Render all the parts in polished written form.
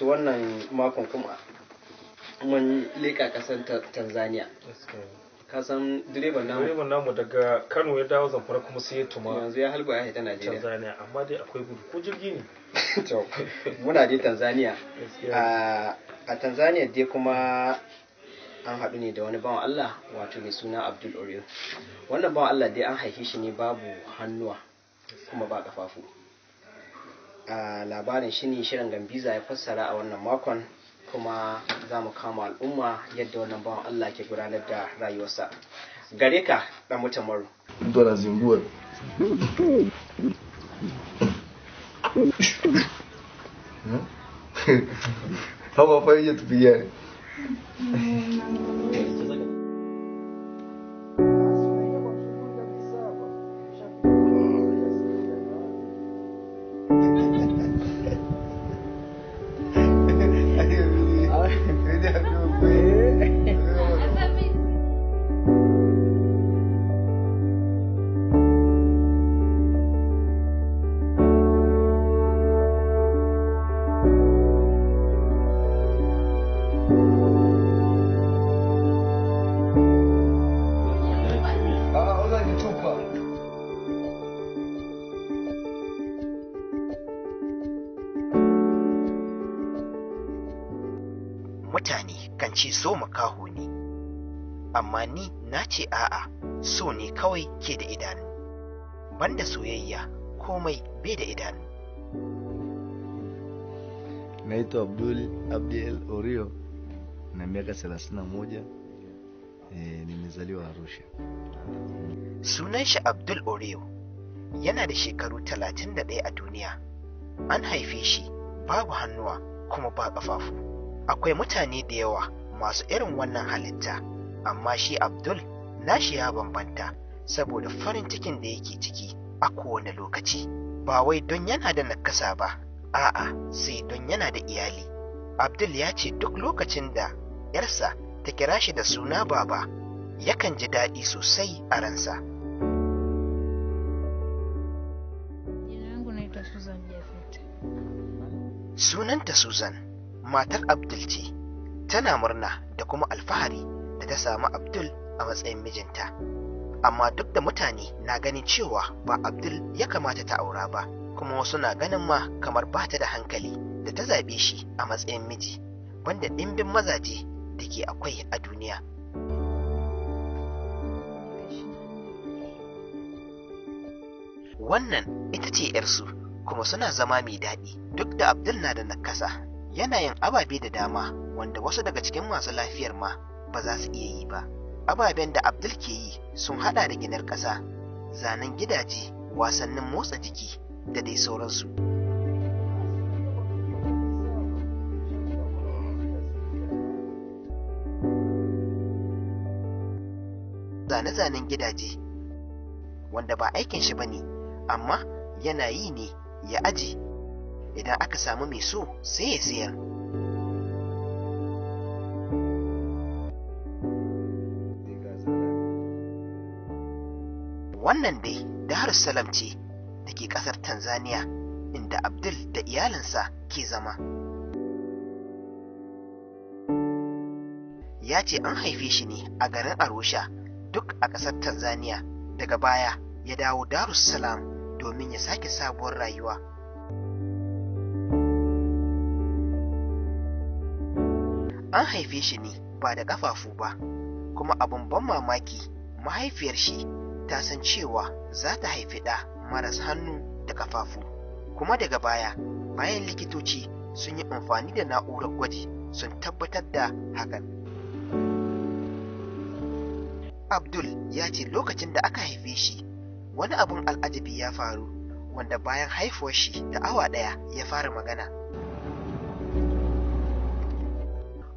To wannan makon kuma mun leƙa ƙasar Tanzania. Ka san direban namu? Direban namu daga Kano ya dawo Zamfara kuma sai ya tuma. Yanzu ya halba ya hita Najeriya. Tanzania, amma dai akwai gudu ko jirgi ne. To muna dai Tanzania. A Tanzania dai kuma an haɗu ne da wani bawan Allah wato mai suna Abdul Orio. Wannan bawan Allah dai an haife shi ne babu hannuwa kuma ba kafafu. A labarin shi ne shirin Gambiza ya fassara a wannan makon, kuma za mu kama al'umma yadda wannan bawan Allah ke gudanar da rayuwarsa. Gare ka ɗan mutan Maru. Mtu anazingua. Hawa tupigane. Mutane kan ce so makaho ne, amma ni na ce a'a, so ne kawai ke da idanu. Banda soyayya komai bai da idanu. Naitwa Abdul Abdiel Orio na miaka 31. Nimezaliwa Arusha. Sunan shi Abdul Orio, yana da shekaru 31 a duniya. An haife shi babu hannuwa kuma ba ƙafafu. Akwai mutane da yawa masu irin wannan halitta, amma shi Abdul nashi ya bambanta saboda farin cikin da yake ciki a kowane lokaci. Ba wai don yana da nakasa ba, a'a, sai don yana da iyali. Abdul ya ce duk lokacin da ‘yarsa ta kira shi da suna baba, yakan ji daɗi sosai a ransa. Jina langu naitwa Susan Jafet. Sunanta Susan, matar Abdul ce, tana murna da kuma alfahari da ta samu Abdul a matsayin mijinta. Amma duk da mutane na ganin cewa ba Abdul ya kamata ta aura ba, kuma wasu na ganin ma kamar ba ta da hankali da ta zaɓe shi a matsayin miji, banda ɗimbin mazaje da ke akwai a duniya. Wannan ita ce 'yarsu, kuma suna zama mai daɗi duk da Abdul na da nakasa. Yana yin ababe da dama wanda wasu daga cikin masu lafiyar ma ba za su iya yi ba. Ababen da Abdul ke yi sun hada da ginar ƙasa, zanen gidaje, wasannin motsa jiki da dai sauransu. Zane-zanen gidaje wanda ba aikin shi ba ne, amma yana yi ne ya aje, idan aka samu mai so sai ya sayar. Wannan dai Darussalam ce da ke ƙasar Tanzania, inda Abdul da iyalinsa ke zama. Ya ce an haife shi ne a garin Arusha, duk a ƙasar Tanzania. Daga baya ya dawo Darussalam domin ya sake sabuwar rayuwa. An haife shi ne ba da ƙafafu ba, kuma abin ban mamaki mahaifiyar shi ta san cewa za ta haifi ɗa maras hannu da ƙafafu. Kuma daga baya, bayan likitoci sun yi amfani da na'urar gwaji sun tabbatar da hakan. Abdul ya ce lokacin da aka haife shi, wani abun al'ajabi ya faru, wanda bayan haifuwar shi da awa ɗaya ya fara magana.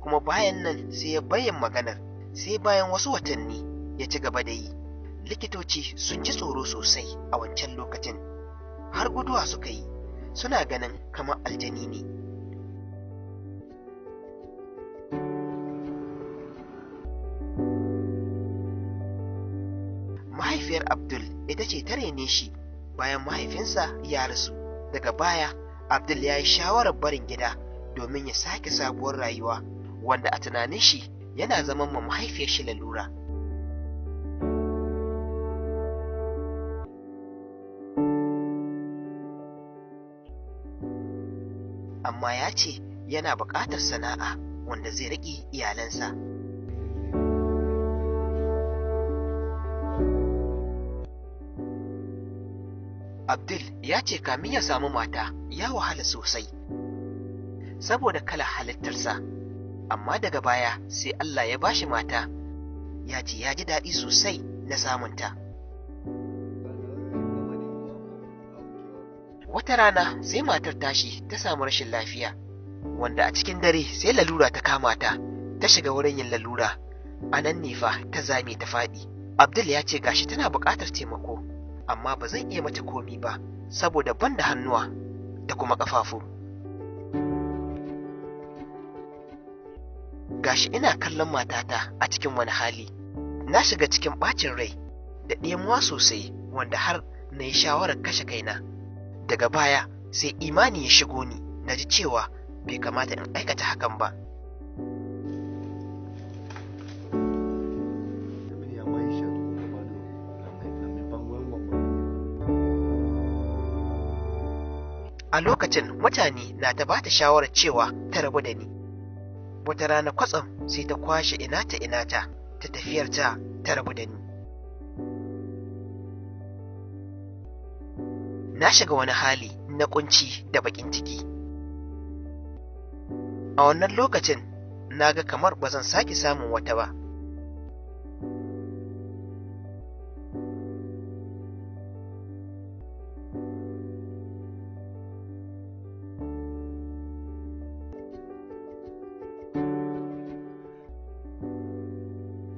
Kuma bayan nan sai ya bayyana maganar, sai bayan wasu watanni ya ci gaba da yi. Likitoci sun ji tsoro sosai a wancan lokacin, har guduwa suka yi, suna ganin kamar aljani ne. Mahaifiyar Abdul ita ce ta rene shi bayan mahaifinsa ya rasu. Daga baya Abdul ya yi shawarar barin gida domin ya sake sabuwar rayuwa, wanda a tunanin shi yana zaman ma mahaifiyar shi lalura. Amma ya ce yana buƙatar sana'a wanda zai riƙe iyalansa. Abdul ya ce kamin ya samu mata ya wahala sosai saboda kalar halittarsa, amma daga baya sai Allah ya bashi mata, ya ce ya ji daɗi sosai na samunta. Wata rana sai matar tashi ta samu rashin lafiya, wanda a cikin dare sai lalura ta kama ta, ta shiga wurin yin lalura, a nan ne fa ta zame ta faɗi. Abdul ya ce gashi tana buƙatar taimako, amma ba zan iya mata komi ba saboda ban da hannuwa da kuma ƙafafu. Gashi ina kallon matata a cikin wani hali, na shiga cikin ɓacin rai da ɗemuwa sosai wanda har na yi shawarar kashe kaina. Daga baya sai imani ya shigo ni, na ji cewa bai kamata in aikata hakan ba. Mimi ya maisha tu bado na mipango yangu ambayo A lokacin mutane na ta bata shawarar cewa ta rabu da ni. Wata rana kwatsam sai ta kwashe inata inata ta tafiyar ta ta rabu da ni. Na shiga wani hali na kunci da bakin ciki. A wannan lokacin na ga kamar ba zan sake samun wata ba.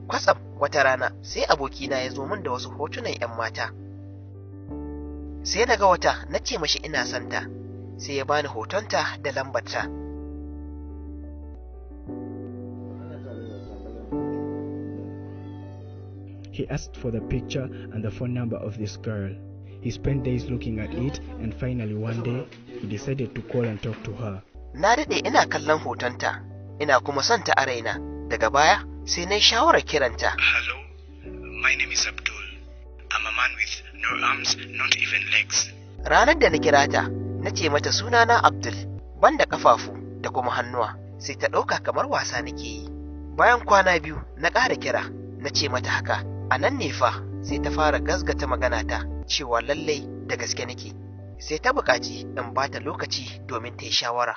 Kwatsam wata rana sai abokina ya zo min da wasu hotunan 'yan mata. Sai na ga wata na ce mashi ina santa, sai ya bani hotonta da lambarta. He asked for the picture and the phone number of this girl. He spent days looking at it, and finally one day he decided to call and talk to her. Na daɗe ina kallon hotonta, ina kuma son ta a raina. Daga baya sai na yi shawarar kiranta. Hello, my name is Abdul. I'm a man with no arms, not even legs. Ranar da na kira ta, na ce mata sunana Abdul, ban da ƙafafu da kuma hannuwa, sai ta ɗauka kamar wasa nake yi. Bayan kwana biyu na ƙara kira, na ce mata haka, a nan ne fa sai ta fara gazgata maganata cewa lallai da gaske nake. Sai ta buƙaci in ba ta lokaci domin ta yi shawara.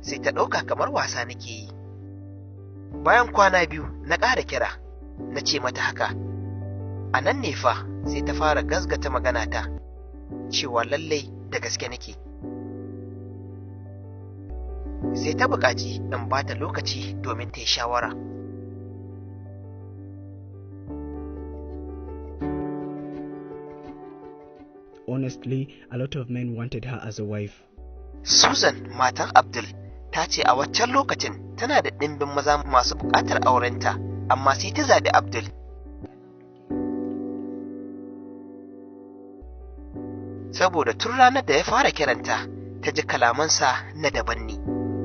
Sai ta ɗauka kamar wasa nake yi. Bayan kwana biyu na ƙara kira, na ce mata haka, a nan ne fa sai ta fara gazgata maganata cewa lallai da gaske nake. Sai ta buƙaci in ba ta lokaci domin ta yi shawara. Honestly, a lot of men wanted her as a wife. Susan matan Abdul ta ce a waccan lokacin tana da ɗimbin maza masu buƙatar aurenta, amma sai ta zaɓi Abdul. Saboda tun ranar da ya fara kiranta, ta ji kalamansa na daban ne.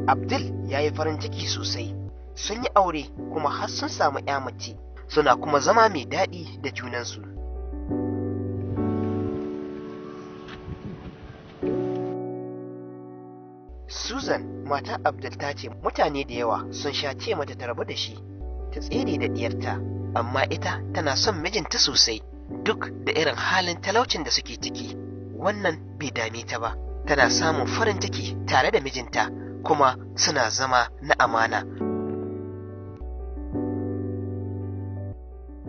Abdul ya yi farin ciki sosai, sun yi aure kuma har sun samu 'ya mace, suna kuma zama mai daɗi da junansu. Susan matar Abdul ta ce mutane da yawa sun sha ce mata ta rabu da shi, ta tsere da diyarta, amma ita tana son mijinta sosai duk da irin halin talaucin da suke ciki. Wannan bai dame ta ba, tana samun farin ciki tare da mijinta kuma suna zama na amana.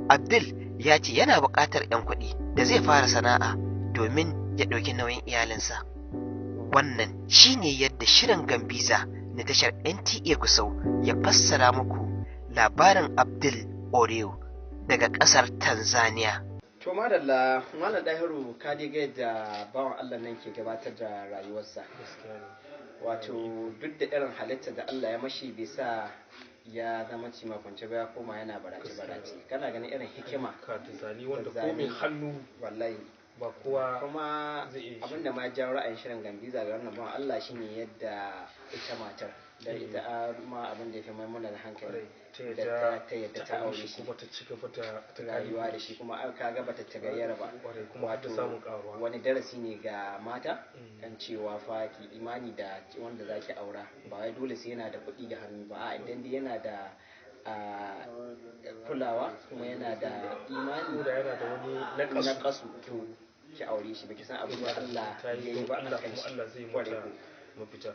Abdul ya ce yana buƙatar 'yan kuɗi da zai fara sana'a domin ya ɗauki nauyin iyalinsa. Wannan shine yadda shirin Gambiza na tashar NTA Gusau ya fassara muku labarin Abdul Oreo daga ƙasar Tanzania. To madalla, Malam Dahiru, ka dai ga yadda bawan Allah nan ke gabatar da rayuwarsa. Gaskiya ne. Wato duk da irin halitta da Allah ya mashi bai sa Ya zama cima kwance ba, ya koma yana barace barace. Kana ganin irin hikima Ka da zane wanda da ko mai zane. hannu Wallahi. ba kowa Kuma zai iya shi. abinda ma ya jawo ra'ayin shirin Gambiza ga wannan bawan Allah shine yadda ita matar da ita ma abin da ya fi maimuna da hankali ta da yadda ta yadda ta aure shi kuma ta ci gaba da ta rayuwa da shi, kuma aka ga bata tagayyara ba. Kwarai, kuma har ta Wato, samun karuwa. Wani darasi ne ga mata kan cewa fa ki imani da wanda zaki aura, ba wai dole sai yana da kuɗi da hannu ba. A idan dai yana da kulawa kuma yana da imani Ko da yana da wani naƙasu. Naƙasu, to ki aure shi, baki san abin da Allah Ta ya yi yi don ba Allah akan kuma shi. Allah zai Kwarai mata ko. mafita.